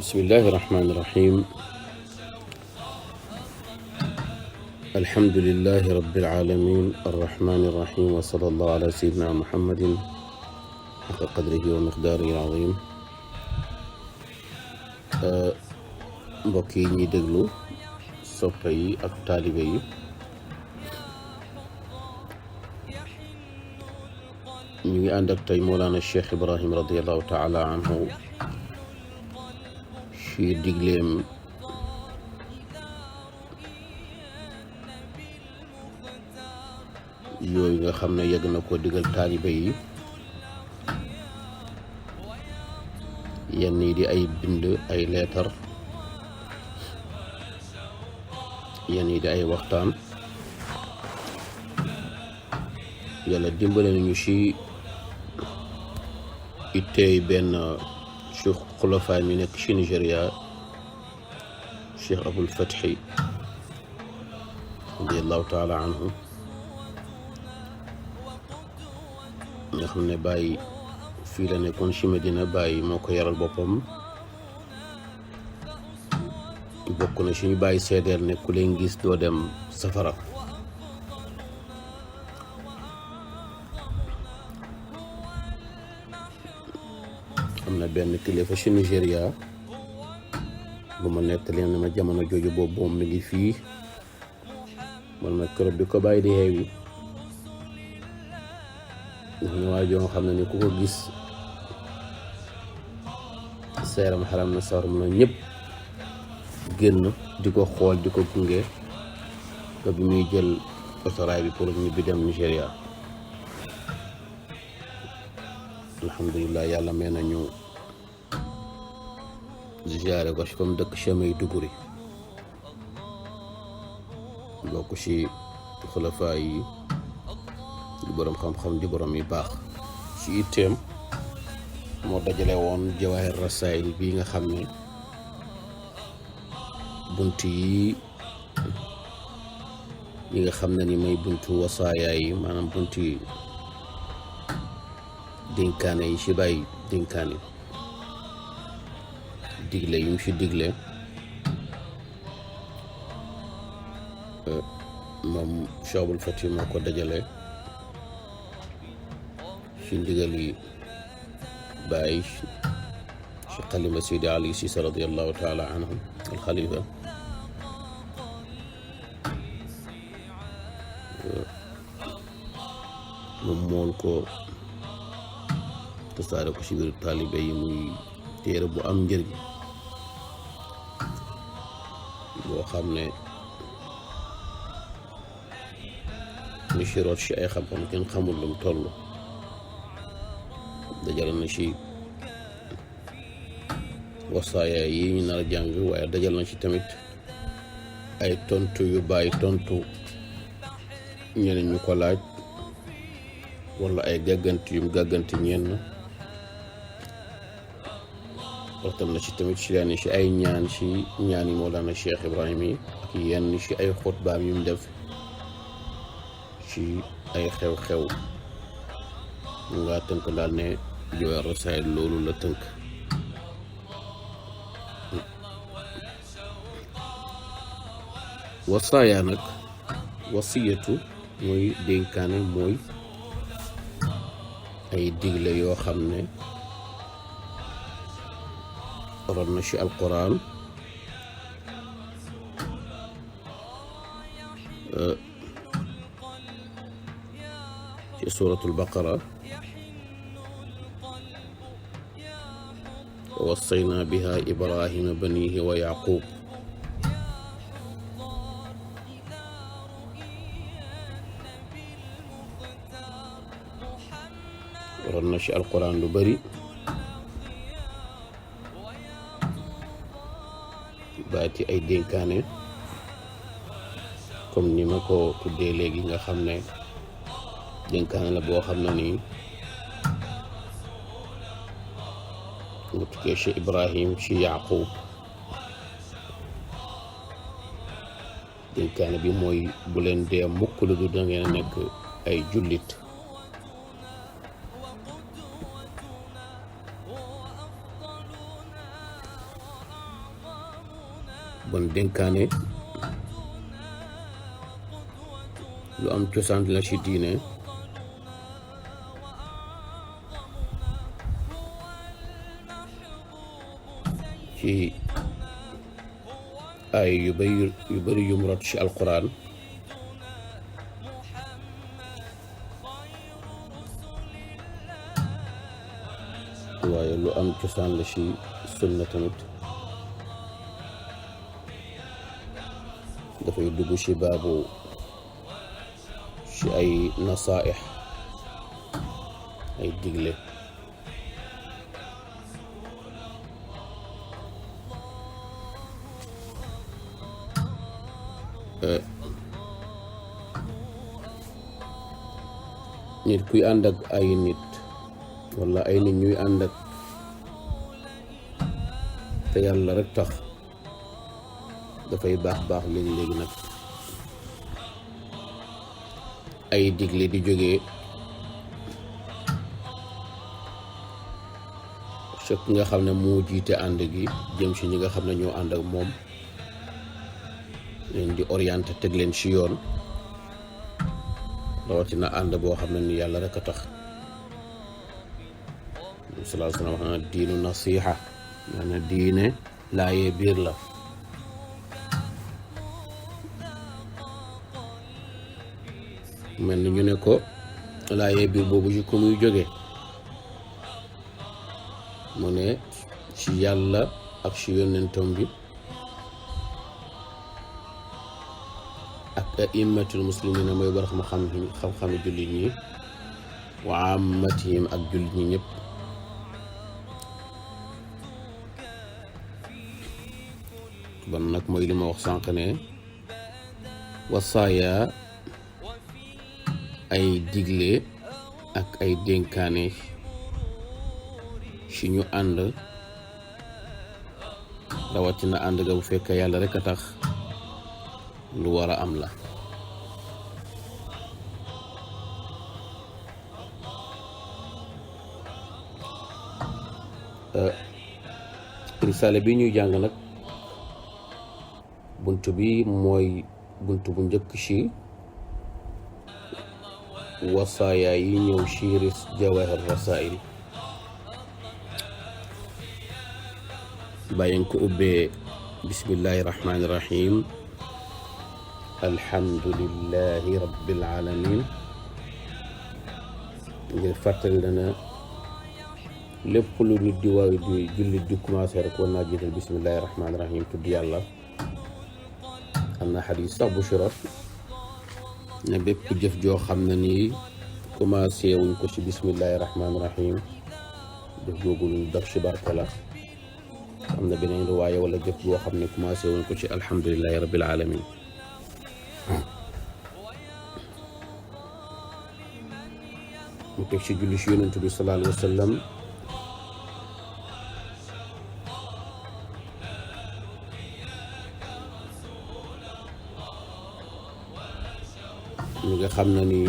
bismillahi irrahmani irrahim alhamdulilahi rabbil alamin arrahmani irrahim wa sallallahu ala sayyidina muhammadin haqqa qadrihi wa miqdaarihi al-azim. mbokk yi ñuy déglu soppe yi ak taalibe yi ñu ngi ànd ak tey Mawlana Cheikh Ibrahim radiallahu taala anhu ci digleem yooyu nga xam ne yegg na ko digal taalibe yi, yenn yi di ay bind ay leetar, yenn yi di ay waxtaan. yàlla dimbale nañu ci itteey benn ci xulafaay mi nekk ci Nigéria, Cheikh Abul Fathi radiallahu taala anhu, nga xam ne bàyyi fii la nekkoon ci Medina. bàyyi moo ko yaral boppam, bokk na ci ñu bàyyi seedeel ne ku leen gis doo dem safara. am na benn kilifa ci Nigéria bu ma nettali ne ma jamono jooju boobu moom mi ngi fii, man ma keroog bi ko bàyyi di xeewi, ndax ñu waa joo xam ne ni ku ko gis seeram xaram na sawar mun a ñëpp génn di ko xool di ko gunge ba bi muy jël otoraay bi pour ñibbi dem Nigéria. alhamdulilah yàlla may nañu ziyaare ko ci comme dëkk Chamey Duguri, bokk ci xulafaa yi di boroom xam-xam di boroom yi baax. ci itteem moo dajale woon Jawaahir Rasaa'il bi nga xam ne bunt yi nga xam ne ni may buntu wasaaya yi, maanaam bunti dénkaane yi ci bàyyi dénkaane, digle yu mu ci digle. moom Cheikh Abul Fathi moo ko dajale ci ndigal yi bàyyi ci xalima Seydi Ali Cissé radiallahu taala anhu alxalifa. moom mool ko tasaare ko ci biir taalibe yi, muy téere bu am njëriñ boo xam ne ni ci root ci ay xam-xam kenn xamul lu mu toll. dajal na ci wasaaya yi ñu nar a jàng, waaye dajal na ci tamit ay tontu yu bàyyi tontu ñeneen ñu ko laaj, wala ay gàgganti yum gàgganti ñenn. waxtaan na ci tamit ci leen ci ay ñaan ci ñaan yi Mawlana Cheikh Ibrahim yi, ak yenn ci ay xutbaam yu mu def ci ay xew-xew. mu nga tënk daal ne Jawaahir Rasaa'il loolu la tënk. wasaaya nag, wasiyatu mooy dénkaane, mooy ay digle yoo xam ne ron na ci alquran, ci suratul baqara. wa wassayna biha ibrahima banihi wa yaqub. ron na ci alquran lu bari, baati ay dénkaane comme ni ma ko tuddee léegi, nga xam ne dénkaane la boo xam ne nii nga tukkee ci Ibrahim ci Yaqub. dénkaane bi mooy bu leen dee mukk lu du da ngeen nekk ay jullit. bon dénkaane lu am cosaan la ci diine ci ay yu bari yu mu rot ci alquran waaye lu am cosaan la ci sunna tamit dafay dugg ci baabu ci ay nasaaix ay digle nit kuy ànd ak ay nit walla ay nit ñuy ànd ak te yàlla rek tax dafay baax léegi nag ay digle di jógee ci ki nga xam ne moo jiite ànd gi jëm ci ñi nga xam ne ñoo ànd ak moom leen di orienté teg leen ci yoon rawatina ànd boo xam ne ni yàlla rek a tax sallallahu alayhi wa sallam wax na diinu nasiha maana diine laayee biir la mel ni ñu ne ko laayee biir boobu ci ku muy jóge mu ne ci yàlla ak ci yonentam bi ak aimmatul muslimina mooy war xam-xami jullit ñi wa ammatihim ak jullit ñi ñëpp bon nag mooy li ma wax sànq ne wasaaya ay digle ak ay dénkaane ci ñu ànd rawatina ànd ga bu fekkee yàlla rek a tax lu war a am la risaale bi ñuy jàng nag bunt bi mooy bunt bu njëkk ci wasaaya yi ñëw ci jawahir rasail bàyyi ko ubbee bismillahi rahmaani rahim alhamdulillahi rabbil alamin ngir fàttali dana lépp lu nit di waaw di jullit di commencé rek war naa jiital bismillahi rahmaani rahim tudd yàlla am na xadis sax bu surat ne bépp jëf joo xam ne nii commencé wuñ ko ci bismillahi rahmaani rahim jëf googu lu daf ci barke la am na beneen riwaaya wala jëf boo xam ne commencé wuñ ko ci alhamdulillahi rabbil alamin mu teg ci julli ci yonent bi sallallahu alayhi wa sallam ñi nga xam na ni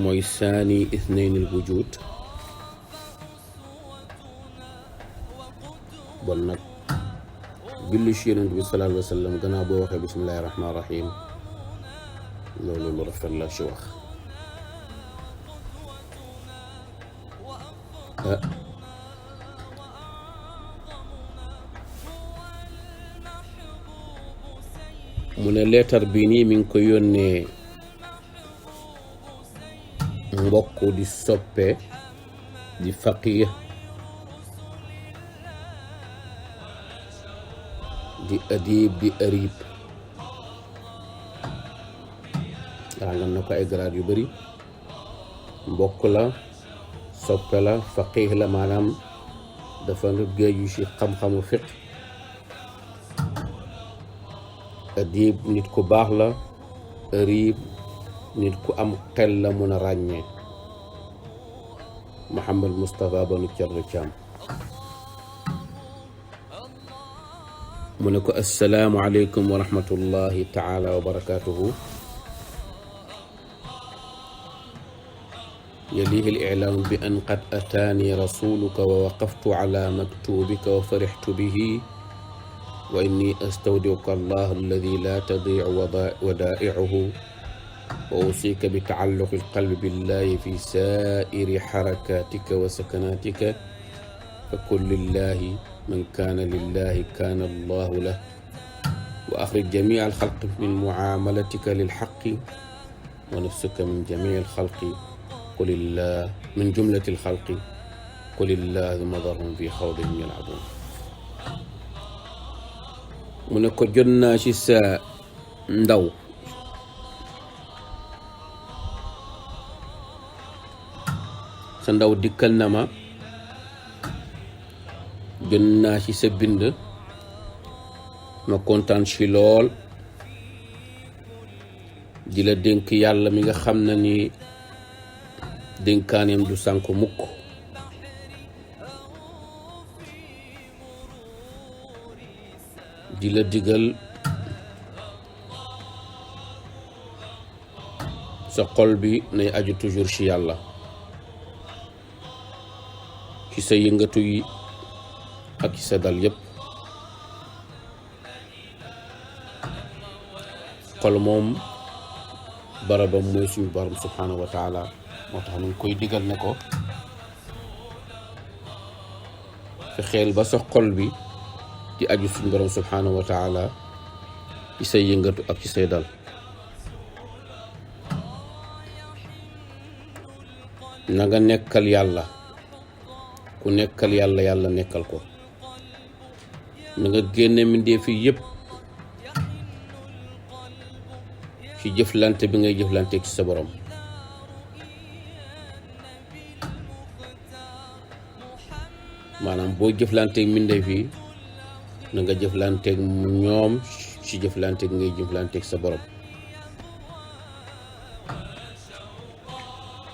mooy saani ithnaynil wujud bon nag julli ci yonent bi sallallahu alayhi wa sallam gannaaw boo waxee bismillahi rahmaani rahim loolu lu rafet la ci wax mu ne leetar bii nii mi ngi ko yónnee mbokk di soppe di faqih di adib di arib jàngal na ko ay grade yu bari mbokk la soppe la faqih la maanaam dafa géeju ci xam-xamu fiq adib nit ku baax la arib nit ku am xel la mën a ràññee Mouhamed Moustapha Banu Thierno Thiam mu ne ko assalaamu aleykum wa rahmatullahi taala wa barakatuhu يليه الإعلام بأن قد أتاني رسولك ووقفت على مكتوبك وفرحت به وإني أستودعك الله الذي لا تضيع ودائعه وأوصيك بتعلق القلب بالله في سائر حركاتك وسكناتك فكن لله من كان لله كان الله له وأخرج جميع الخلق من معاملتك للحق ونفسك من جميع الخلق قل الله من جملة الخلق قل الله ثم ذرهم في خوضهم يلعبون mu ne ko jot naa ci sa ndaw dikkal na ma jot naa ci sa bind ma kontaan ci lool di la dénk yàlla mi nga xam na ni dénkaaneem du sànk mukk di la digal sa xol bi nay aju toujours ci yàlla ci sa yëngatu yi ak ci sa dal yépp xol moom barabam mooy suñu borom subhanahu wa taala moo tax nañ koy digal ne ko fexeel ba sa xol bi di aju suñu borom subhanahu wa taala ci say yëngatu ak ci say dal na nga nekkal yàlla ku nekkal yàlla yàlla nekkal ko na nga génne mbindeef yi yépp ci jëflante bi ngay jëflante ci sa borom maanaam boo jëflanteeg mbindeef yi na nga jëflanteeg ñoom ci jëflanteeg ngay jëflanteeg sa borom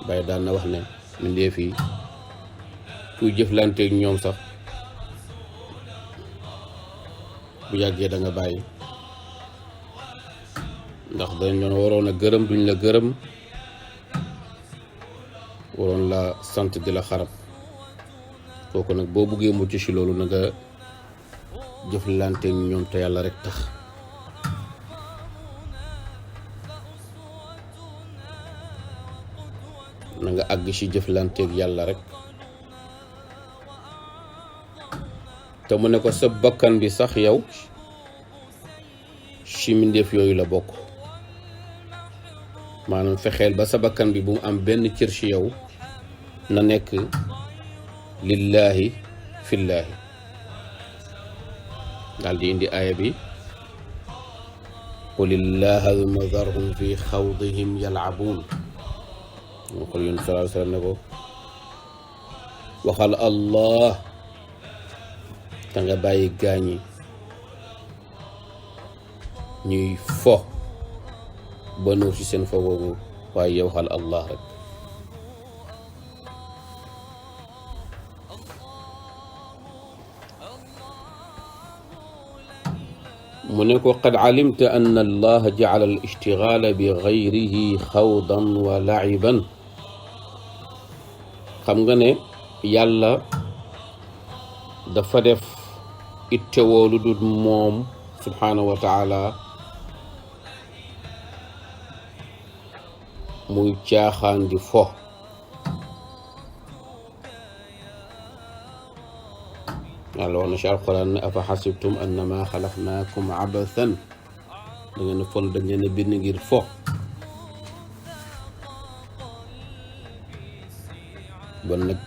Baye daan na wax ne mbindeef yi kuy jëflanteeg ñoom sax bu yàggee da nga bàyyi ndax dañ doon waroon a gërëm duñ la gërëm waroon la sant di la xarab kooku nag boo buggee mucc ci loolu na nga jëflanteeg ñoom te yàlla rek tax na nga àgg ci jëflanteeg yàlla rek te mu ne ko sa bakkan bi sax yow ci mbindeef yooyu la bokk maanaam fexeel ba sa bakkan bi bu mu am benn cër ci yow na nekk lillahi fillahi daal di indi aaya bi qulillaha thumma dharhum fi xawdihim yal'abun moo xool yonent sallallahu alayhi wa sallam ne ko waxal allah te nga bàyyi gaañi ñuy fo ba nuur ci seen fo boobu waaye yow waxal allah rek mu ne ko qad alimta anna allaha jacala al ishtigaala bi gayrihi xawdan wa laciban xam nga ne yàlla dafa def ittewoo lu dul moom subhaanahu wa taala muy caaxaan di fo yàlla wax na ci alquran ne afa xasibtum annama xalaqnaakum abathan da ngeen a fon dañ leen a bind ngir fo bon nag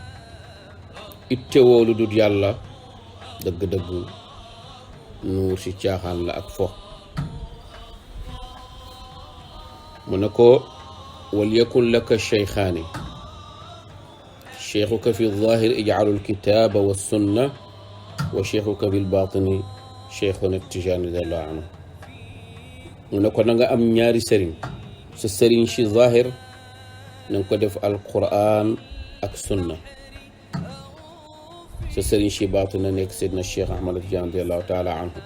ittewoo lu dul yàlla dëgg-dëgg nuur ci caaxaan la ak fo mu ne ko wal yakun laka cheykhaani cheikhuka fi zahir ijcalu alkitaba wa sunna wa cheikhuka bil batini cheikhuna Tijaani radiyallahu anhu mu ne ko na nga am ñaari sëriñ sa sëriñ ci zahir na nga ko def alquran ak sunna sa sëriñ ci baatu na nekk Seydina Cheikh Ahmad Tidiane radiyallahu taala anhu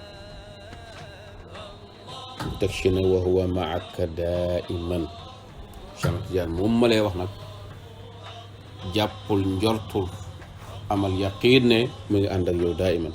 teg ci ne wa huwa maaka daiman Cheikh Ahmad Tidiane moom ma lay wax nag jàppul njortul amal yaqiin ne mu ngi ànd ak yow daa iman